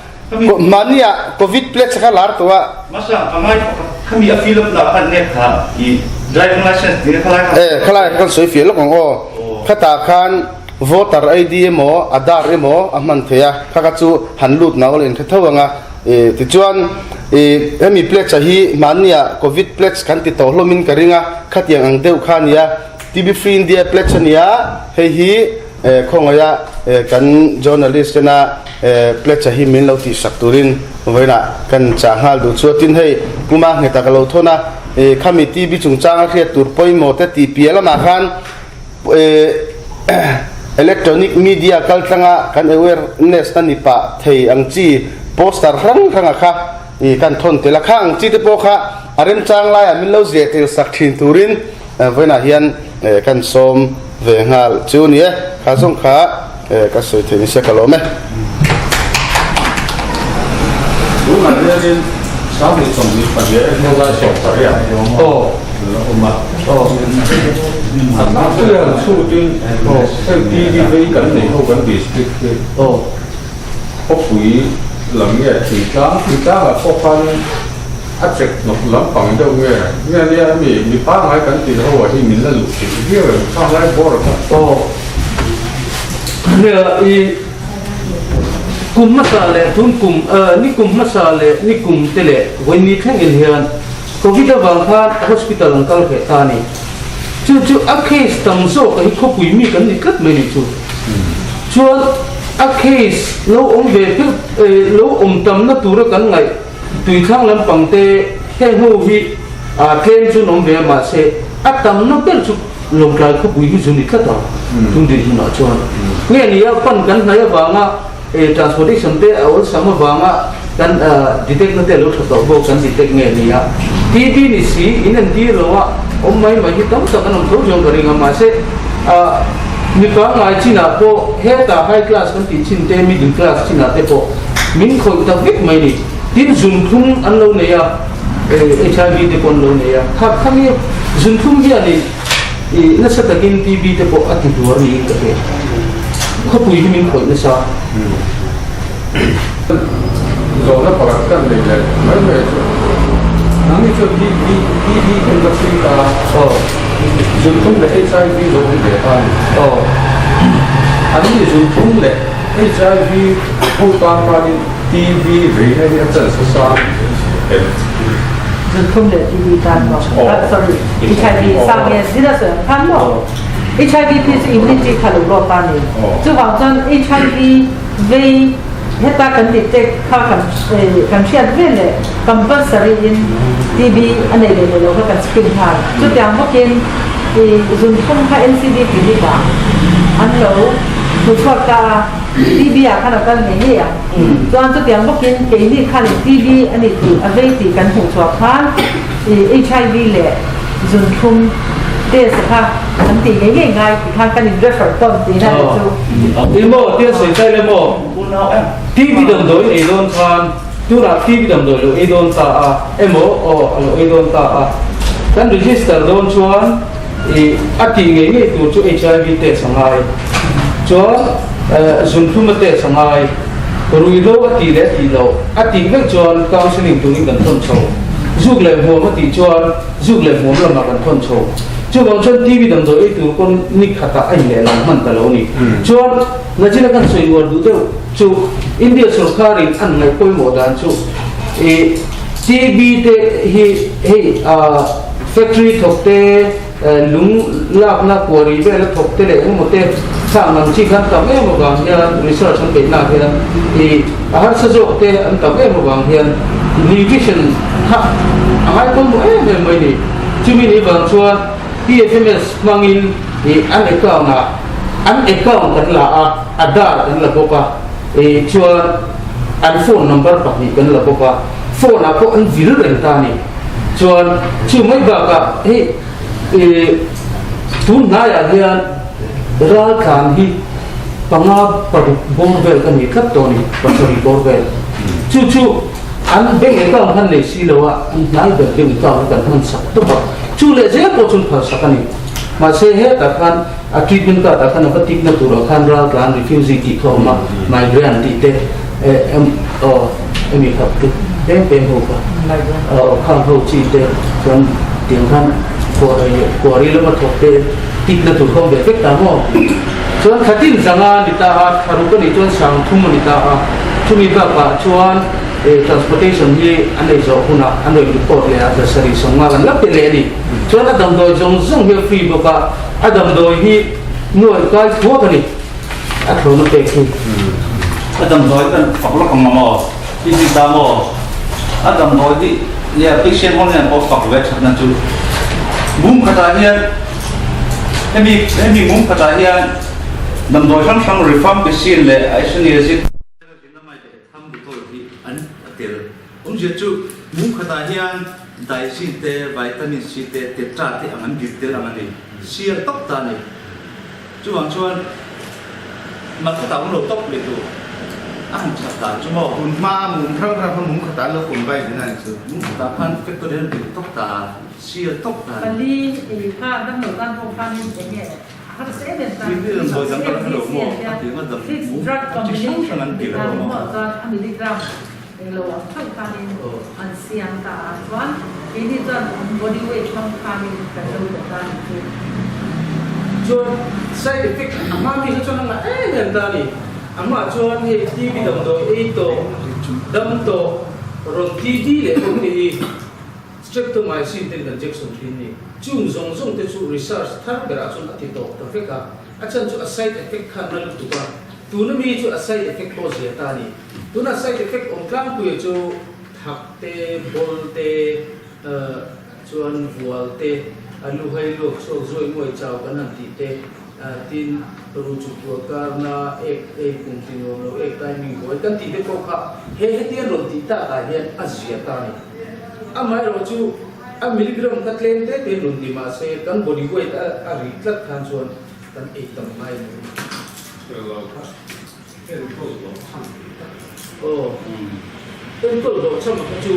mahni ah covid pledge a kha lar tawh a. Masa ka ngai pakhat khami a fill up na khan nge kha i driving license ti nge khalai kha. E khalai kha kan sawi fiah lawk ang aw, khatah khan voter ID emaw Aadhaar emaw a hman thei a, kha kha chu han lut nau la inhre tho ang a. Tichuan, hemi pledge a hi hmannia Covid pledge kan ti tawh hlawmin ka ring a, khatiang ang deuh kha a nia, TB Free India pledge a nia, hei hi khawngaia kan journalist tena pledge a hi min lo tihsak turin vawiinah kan chah nghal duh chu a. Tin hei Puma ngheta ka lo thawn a, khami TB chungchanga hriat tur pawimawh te tih piah lamah khan, Electronic media kaltlanga kan awareness na ni pah thei ang chi poster hrang hranga kha kan thawn tel a, kha ang chi te pawh kha a remchang laiah min lo zeh tel sak thin turin vawiinah hian kan sawm ve nghal chu ni e, kha zawng kha ka sawi thei nise ka lawm e. Tunah hianin 2024 hnu lai 18 a awm a. A tlangpuiah chhutin heng TV vei kan neih ho kan district hi khawpui lam nge thingtlang thingtlangah pawh khan a chek hnawk lampang deuh nge nge nia hemi mi pangngai kan tih ho ah hi min la luh theih viau em khang lai bawr kha. Kum hmasa leh tun kum ni kum hmasa leh ni kum te leh vawiin thleng in hian Covid avang khan hospital an kal hreh ta a ni. Chu chu a case tam zawk a hi khawpui mi kan ni tlat mai ni chu. Chuan a case lo awm ve pheuh lo awm tamna tura kan ngaih tuithlang lampang te heng ho hi tlem chu an awm ve a mahse a tamna ber chu Lawngtlai khawpui hi zu ni tlat a tum dinhmunah chuan. Nge ni a pan kan hnaih avanga Transportation te a awlsam avanga kan detect na te a lo tha tawh bawk kan detect nge ni a, TB ni si in entir lo a awm mai mai hi tam tak an awm tho chuan ka ring a, mahse mi pangngai chinah pawh heta high class kan tih chin te middle class chinah te pawh min khawih ta vek mai ni, tin zunthlum an lo nei a, HIV te pawh an lo nei a, kha khami zunthlum hianin I nasa takin TB te pawh a ti hluar niin ka hria. Khawpui hi min khawih nasa. Zawhna pakhat kan nei leh mai mai chu nangni chuan TB TB kan la chhui ta a, zunthlum leh HIV lo awm ve ta a ni. An ni zunthlum leh HIV ho tan khanin TB veina hi a chance a sang em? Zunthlum leh TB tan maw? Sorry, HIV sang nge zir a sawi ang khan maw? HIV phei chu immunity kha lo lawt ta a ni. Chuvang chuan HIV vei heta kan detect kha kan kan hriat vel leh compulsory in TB a nei leh nei lo kha kan screen nghal. Chutiang bawkin i zunthlum kha NCD clinic ah an lo hmu chhuak ta a, TB ah khan a kal ngei ngei ang. Chuan chutiang bawkin keini khanin TB a ni tih a vei tih kan hmuh chhuah khan i HIV leh zunthlum test kha an tih ngei ngei ngai tih khan kan in refer tawn tihna a ni chu. Ih maw tia sawi chai le maw TV damdawi in ei dawn khan tunah TV damdawi lo ei dawn ta a emaw aw a lo ei dawn ta a kan register dawn chuan ih a tih ngei ngei tur chu HIV test a ngai chuan zunthlum a test a ngai ruihhlo a tih leh a tih loh a tih vek chuan counselling turin kan thawn chho zuk leh hmuam a tih chuan Zuk leh hmuam lamah kan thawn chho. Chuvang chuan TV damdawi ei tur pawn ni khatah a inleh lang hman ta lo a ni. Chuan Najila kan sawi uar duh deuh chu India sorkarin an ngaih pawimawh dan chu i TB te hi hei factory thawk te lung lakna quarry vela thawk te leh engemaw te khang ang chi khan tam em avang hian research an beihna hian i a harsa zawk te an tam em avang hian nutrition kha a ngai pawimawh em em mai ni. Chumi ni vang chuan PFMS hmangin ih an account ah an account kan la a, Aadhaar kan la bawk a, ih chuan an phone number pahnih kan la bawk a, phone ah pawh an vil reng ta a ni. Chuan chu mai bakah hei ih tun hnaiah hian raltlan hi panga paruk bawr vel ka ni tlat tawh a ni, pasarih bawr vel. Chu chu an bank account han nei si lo a, an hnai ber bank account hi kan hman sak tawp a, chu leh zel pawh chuan phal sak a ni. Mahse hetah khan a treatment card ah khan a va tikna turah khan raltlan refugee tih kha a awm a, migrant tih te eh aw emi kha peng peng ho kha aw khang ho chi te chuan tiang khan quarry lama thawk te tikna tur kha awm ve vek ta maw? Chuan thlatin zanga a ni ta a, thlaruk a nih chuan sangthum a ni ta a, chumi bakah chuan transportation hi a nei zawh hunah an rawn report leh a, zasarih sawmnga kan la pe leh a ni. Chuan a damdawi zawng zawng hi a free bawk a, a damdawi hi nuaih kai thuak a ni, a thlawna pek hi. A damdawi kan fak lawk ang maw? I ni ta maw? A damdawi hi nia patient ho hian pawh fak ve thatna chu mum khatah hian hemi hemi mum khatah hian damdawi hrang hrang rifampicin leh isoniazid Thambutol hi an a tel. Awmzia chu mum khatah hian daizin te, vitamin C te, tetra te ang an bir tel ang a ni. Sial tawp ta a ni. Chuvang chuan market ah awm lo tawp leh tur a han that dan chu maw. Tun hma mum hrang hrang kha mum khatah an lo combine din a ni chu. Mum khatah khan factory an bir tawp ta a, sial tawp ta a ni. Pali ei kha damlo tan pawh khanin eng nge Fixed drug combination tih dan maw chuan a milligram englo ang theuh khanin an siam ta a, chuan keini chuan an body weight hmang khanin kan lo pe ta ni chu. Chuan side effect a hma mi kha chuan a ngah em em ta a ni. A hmaah chuan hei TB damdawi ei tawh, dam tawh, rawn TB leh bawk te hi Streptomycin ten kan injection thin ni. Chung zawng zawng te chu research thar berah chuan a ti tawp ta vek a, a chhan chu a side effect kha na lutuk a, tuna mi chu a side effect pawh zia ta a ni. Tuna side effect awm tlangpuia chu thak te, bawl te, chuan vual te, a lu hai luak chhuak zuai muai chau kan han tih te, tin ru chuk tuah karna, ek ei kum ti nuam lo, ek timing buai kan tih te pawh kha he hetiang rawn tih takah hian a zia ta a ni. Amaherawh chu a milligram kha tlem te te rawn ti mah se kan body weight a a rih tlat khan chuan kan ei tam ngai lo. Fel lo kha enkawl hlawh chham thei tak. Aw enkawl hlawh chham kha chu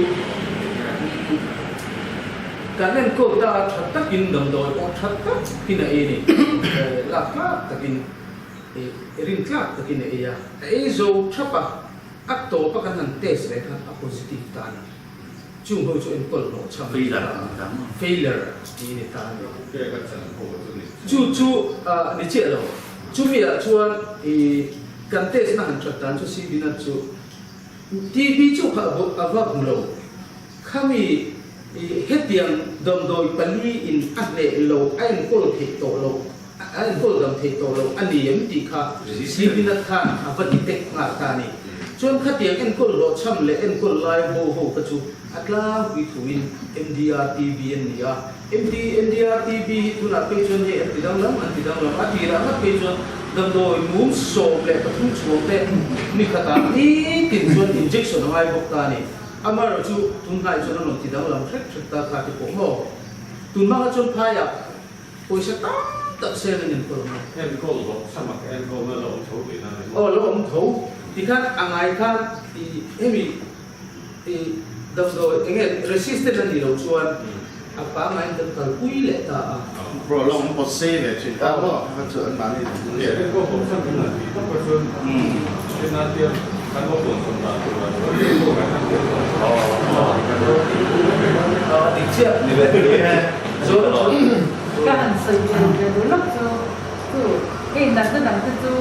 kan enkawl ta a tha takin damdawi pawh tha takin a ei a ni. Lak tlak takin rin tlak takin a ei a, a ei zo thap a. A tawpa kan han test leh khan a positive ta a ni. Chung ho chu enkawl hlawh chhang a ni ta a, failure tih a ni ta a ni. Chu chu ni chiah lo. Chumi ah chuan i kan test na han that dan chu CB nat chu TB chu kha a va hmu lo. Khami i hetiang damdawi pali in a hneh lo, a enkawl theih tawh loh, a enkawl dam theih tawh loh a ni em tih kha CB nat khan a va detect nghal ta a ni. Chuan khatiang enkawl hlawhchham leh enkawl lai bo ho kha chu a tlangpui thuin MDR TB an ni a. MD, NDRTB hi tunah phei chuan hei an ti danglam, an ti danglam. A tirah ngat phei chuan damdawi mum 13 chhuang te ni khatah nitin chuan injection a ngai bawk ta a ni. Amaherawh chu tunhnai chuan an rawn ti danglam hrek hrek ta kha ti pawh maw? Tun hmangah chuan phaiah pawisa tam tak sel an enkawl ang a. Enkawl rawh, samak enkawlna la awm tho tihna a ni maw? Aw, la awm tho. Tikhan a ngai khan i hemi. I damdawi enge resistant a nih loh chuan a pangaiin kan kalpui leh ta a. Bro lawng an pawt sei ve thin ta maw kha chu an mahni duh duh zel. Enkawl tawh chhan in an tih tak kha chuan ena tiang kan lo tawn chhawn dan tur ah chuan enkawl kan han tel tawh A dik chiah ni ve chuan chuan. Ka han sawi ve ve duh lawk chu chu hei natna dang te chu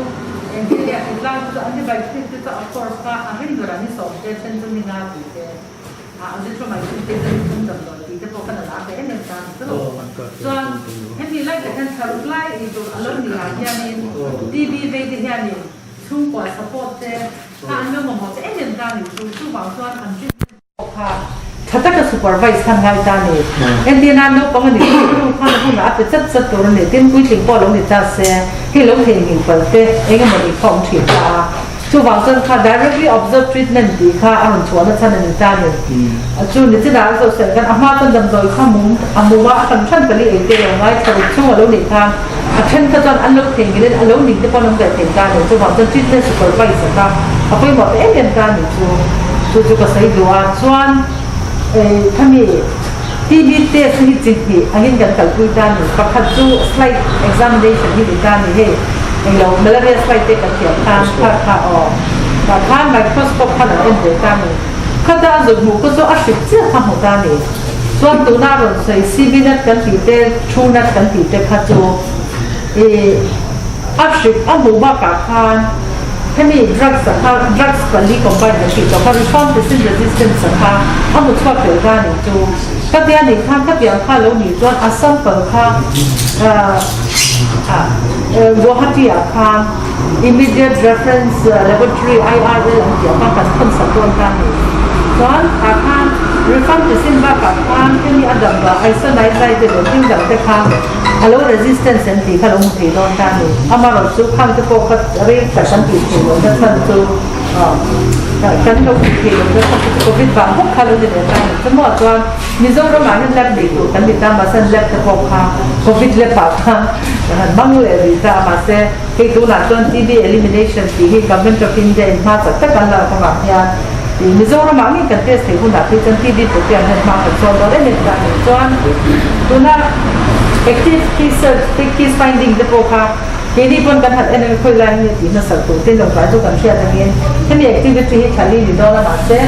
engtin nge a hrilh lai chu antibiotic te chu a course kha a rin ber an i sawm te then chu ni nga tih te a azithromycin te chu ni thum damdawi tih te pawh khan a lar ve em em ta ni chu chuan hemi lai tak hian thlaruk lai ei tur a lo ni ah hianin TB vei te hianin chhungkua support te kha an lo mamawh te em em ta ni chu chuvang chuan an treatment Kha tha taka supervise khan ngai ta ni. Entirna naupang a nih chu nu khan a hunah a pe chat chat tur a ni. Tin, puitling pawh lo ni ta se, hei lo theihnghilh palh te eng emaw nih kha awm thin ta a. Chuvang chuan kha directly observed treatment tih kha a rawn chhuahna chhan a ni ta ni. Chu ni chinah an zawh sawi khan a hma chuan damdawi kha mum a mum a, a hran hran pali ei te lo ngai thla ruk chhung a lo nih khan a then kha chuan an lo theihnghilhin a lo ning te pawh an awm ve thei ta ni. Chuvang chuan treatment supervise a kha a pawimawh ta em em ta ni chu. Chu chu ka sawi duh a, chuan khami TB test hi chi hnih angin kan kalpui ta ni. Pakhat chu slide examination hi ni ta ni hei englo malaria slide te kan thiam khan kha kha aw tah khan microscope khan an en ve ta ni. Khata a zut hmuh kha chu a hrik chiah kha hmu ta ni. Chuan tuna a rawn sawi CB nut kan tih te, True nut kan tih te kha chu ih a hrik a hmuh bakah khan hemi drugs a kha drugs pali combine kan tih tawh kha rifampicin resistance a kha a hmu chhuak tel ta ni chu. Khatia nih khan khatiang kha lo nih chuan a sample kha ah Guwahati ah khan Immediate Reference Laboratory, IRL, an tih ang khan kan thawn sak dawn ta ni. Chuan tah khan rifampicin bakah khan hemi a damdawi isoniazid leh thil dang te kha a lo resistance an tih kha lo hmu thei dawn ta ni. Amaherawhchu khang te pawh kha rei tak kan tih theih lohna chhan chu kan lo tih theih lohna chhan chu Covid vang bawk kha lo ni leh ta ni. Chumuah chuan Mizoramah hian lab nei tur kan ni ta mahse an lab te pawh kha Covid lab ah khan kan han hmang leh rih ta a mahse hei tunah chuan TB elimination tih hi Government of India in hma chak tak an lak avang hian ih Mizoramah ngei kan test theih hunah phei chuan TB protein hian hma kan sawn dawn em em ta a ni. Chuan tuna active case search te case finding te pawh kha keini pawn kan han en ang khawi lai nge tih hmasak tur te lawngtlai chu kan hriat angin hemi activity hi thla li ni dawn a mahse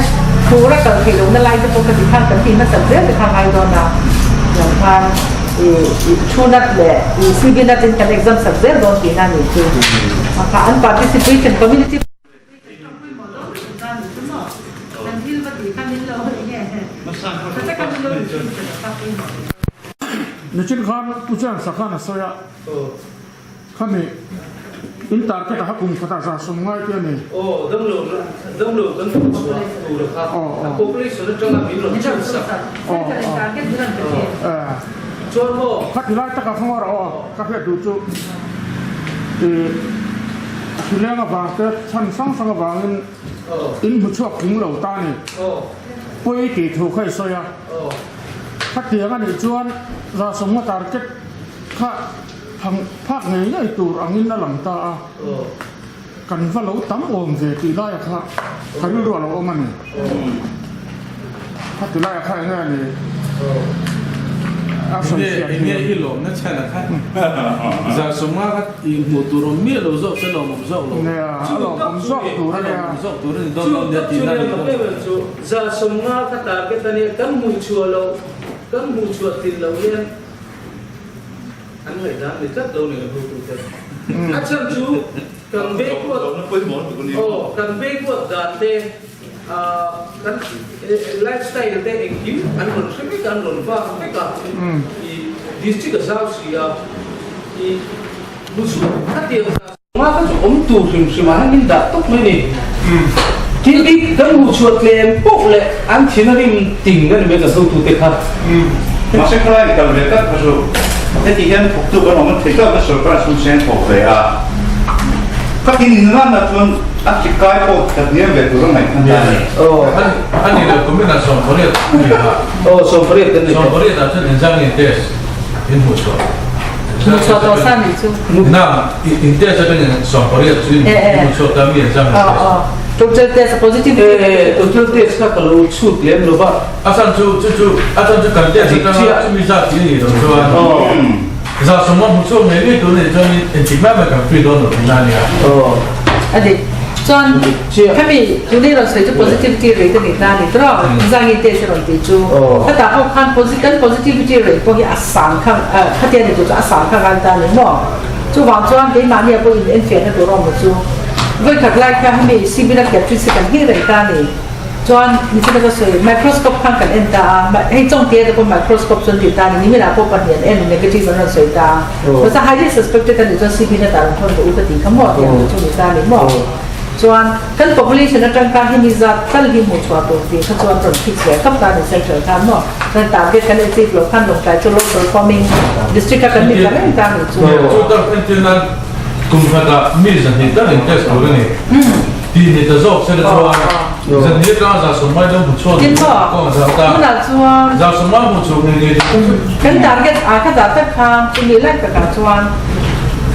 thura kal theih lohna lai te pawh kha tikhan kan tih hmasak zel te kha ngai dawn a lang khan ih thu nat leh ih CV nat in kan exam sak zel dawn tihna a nih chu a kha an participation community Nichin khan Pu Chiang Sakhan a sawi a, khami in target a kum khatah 150 te a ni. Aw, damlo damlo kan hmuh chhuah tur kha a population atanga min rawn chhun sak. Chuan maw? Khati lai taka kha ngawr aw, ka hriat duh chu i Hrileng avang te chhan hrang hrang avangin in hmu chhuak tling lo ta a ni. Pawi tih thu kha i sawi a. Khatiang a nih chuan 150 target kha phang phak ngei ngei tur angin a lang ta a. Kan va lo tam awm ve tih laia kha ka rilru a lo awm a ni. Khati laia kha enge a ni? a sawi fiah Enge enge i lawmna chhan a kha 150 kha i hmuh tur awm miah lo zawk se lawmawm zawk lo. Nia, a lawmawm zawk tur a nia. A lawmawm zawk tur a ni dawn lo nia tihna a ni dawn. Chu 150 kha target a nia, kan hmuh chhuah loh, kan hmuh chhuah tlin loh hian an ngaihdan ni tlat lo ni kan hotute. A chhan chu kan backward, aw, kan backward dan te, Kan lifestyle te engkim an rawn hre vek a, an rawn vak vek a, i district a zau si a, i hmuchhuak khatiang zah nga kha chu awm tur hrim hrim ah hian min dah tawp mai ni. Thil bik kan hmuhchhuah tlem poh leh an thin a rim ting a ni mai kan hotute kha. Mahse khawlai in kal ve tak kha chu heti hian thawktu kan awm thei tawk na sorkar chhung seng thawk ve a, ka tin in lan ah chuan a chi kai pawh ka hniam ve tur a ngaih khan ta ni. A ni lo kum in ah 18 a ni a. Aw 18 kan ni tawh. 18 ah chuan inzang in test in hmuh chhuah. Hmuh chhuah tawh sa nih chu. Na in test atangin 18 chu in hmuh chhuak ta mi inzang in test. Total test a positive. E total test kha ka lo chhut lem lo va. A chhan chu chu chu a chhan chu kan test atanga chumi zat tih a nih loh chuan zah sawma hmu chhuak ngei ngei tur a nih chuan engtik mai mai kan free dawn lo tihna a nia. A dik. Chuan hemi tuni rawn sawi chu positivity rate a nih na a ni tawh a, Zangi test a rawn tih chu. Hetah pawh khan kan positivity rate pawh hi a sang kha khatia ni tur chu a sang kha kan ta a ni maw? Chuvang chuan keimahnia pawh in enfiahna tur a awm lo chu. Vawikhat lai kha hemi civil a captain si kan hlir reng ta a ni. Chuan nichina ka sawi microscope khan kan en ta a, hei chawngte te pawh microscope chuan ti ta a ni, nimin ah pawh pahnih an en negative an rawn sawi ta a, mahse highly suspected a nih chuan CB na tar an thawn duh u ka ti kha maw tih ang chu ni ta a ni maw. Chuan kan population atang khan hemi zat tal hi hmuh chhuah tur tih kha chuan rawn fix ve khap ta a ni central khan maw, chuan target kan achieve loh khan Lawngtlai chu low performing district a kan ni ta reng ta a nih chu. Chu tak entir nan kum khatah mi 200 tal in test tur a ni. Tih ni ta zawk se la chuan zan hi atanga 150 deuh hmu chhuak Tin maw? kawng a zau ta. Tunah chuan 150 hmu chhuak ni ni kan target a kha dah tak khan chumi lai takah chuan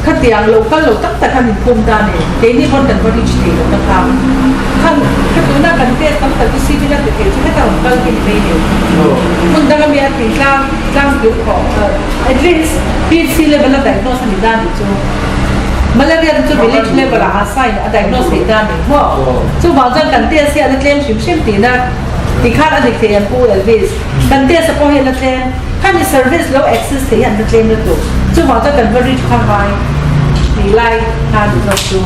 khatiang lo kal lo tak tak khan inphum ta a ni. Keini pawn kan va reach thei lo ta kha. Khan kha tuna kan test tam tak chu civil a ti thei chu heta rawn kal hi ni mai ni. Hmun danga mi a tling tlang tlang kil khawh at least PHC level a diagnose a ni ta a nih chu. Malaria te chu village level ah a sign a diagnose theih ta a ni maw? Chuvang chuan kan test hi a la tlem hrim hrim tihna tikhan a dik thei an pu Elvis. Kan test a pawh hi a la tlem. Khami service lo access theih hi an la tlem lutuk. Chuvang chuan kan va reach kha ngai tih lai kha ni zawk chu.